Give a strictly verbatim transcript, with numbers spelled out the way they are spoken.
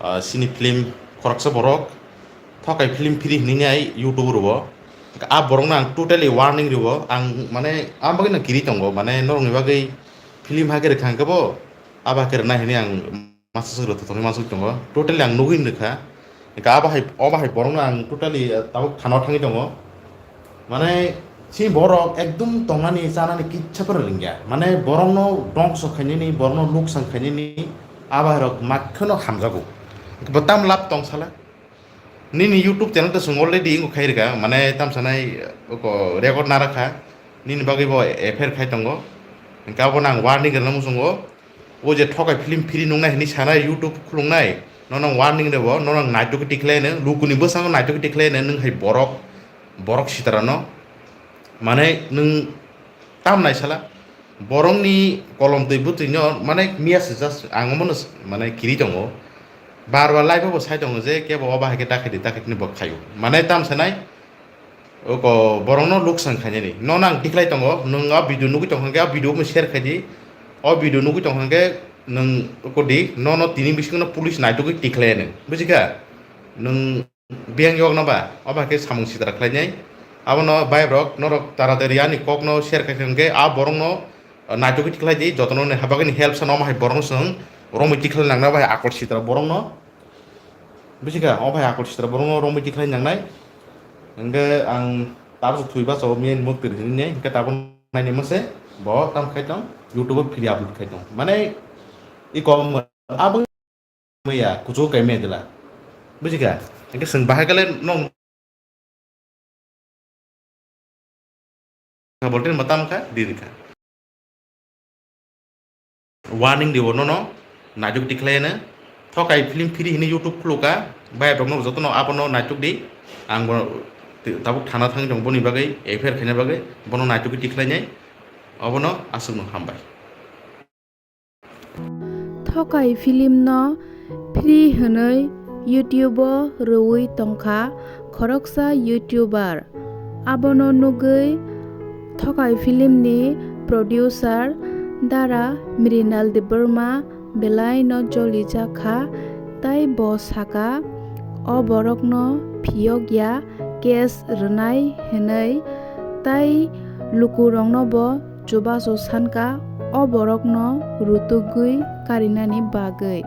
ah, sini film khoroksa borok thokai film phiri hinwi nai YouTube rwo. A borokno ang totally warning rwo. Ang mane a bagwi no kiri tongo, mane norokni bagwi film hakhe rwkha hwnkhe bo abo hakhe rwnai hinwi ang masa swk rwthothokni masa swk tongo. Totally ang nugwi rwkha. Hwnkhe abo hai, obo hai borokno ang totally, ah, tabuk thana thangwi tongo. Mane, si borok ekdum tongnani, chanani kitsa phano ringya. Mane, borokno dongso khainani, borokno luksan khainani, abo hai rok makheno hamjago. Bo tam lab tong sala. Nini YouTube channel to swng already ingo khai rwkha, mane, tam sanai, oko record na rakha. Nini bagwi bo F I R khai tongo. Hwnkhe abo nang warning rwna muchungo. O je thokai film phiri nungnai hinwi sanai, YouTube khulungnai, nono warning rwo, nono naitugwi tikhlai no, lukuni bwskango naitugwi tikhlai no, nwng hai borok, borok sitarano, mane nwng tam naisala, borokni kolom twi bwtwi no, mane miya se just ang omono s-, mane kiri tongo, bar bar live bo sai tongo je kebo obo hai khe ta khaidi, ta khaidi hinwi bo khaio, mane tam sanai, Oko borokno luksan khainani. Nono ang tikhlai tongo, nwng a video nugwi tongkha hwnkhe a video bo share khaidi. O video nugwi tongkha hwnkhe nwng oko di, nono tini bisingno police naitugwi tikhlai nw. Bujikha? Nwng biyang yokno ba, obo hai khe samung sitra khlainai. Abono bhai rok, norok taratari ani kokno share khaikha hwnkhe a borokno naitugwi tikhlai di, jotono ni habagini help sa, omo hai borokno chwng romwi tikhlai nangna bai akol sitra borokno. Bisi kha, o bai akol sitra borokno romwi tikhlai nangnai. Hwnkhe ang tabuk thwi bacha o main mukti rini, hwnkhe tabuk naini mase bo tam khai tong, YouTube o free upload khai tong. Mane i kom abo maya kuchuk kai me dila. Bisi kha? Hwnkhe chwng bahai kale nong Boltin matam kha, diri kha. Warning dibo nono, naitugwi tikhlai no. Thokai film phiri hinwi YouTube khuluka, bai rokno jotono abono naitugdi. Ang bo tabuk thana thangwi tongo boni bagwi, F I R khaina bagwi, bono naitugwi tikhlai nai. Obono aswkno hambai. Thokai film no free hwnwi YouTube o rwui tongkha khoroksa YouTuber. Abono nugwi Thokai film ni producer Dara Mrinal Debbarma belai no joli jakha, tai bo saka, o borok no phiyok ya, case rwnai hwnwi, tai lukurokno bo chubachu sanka o borokno rutugwi karinani bagwi.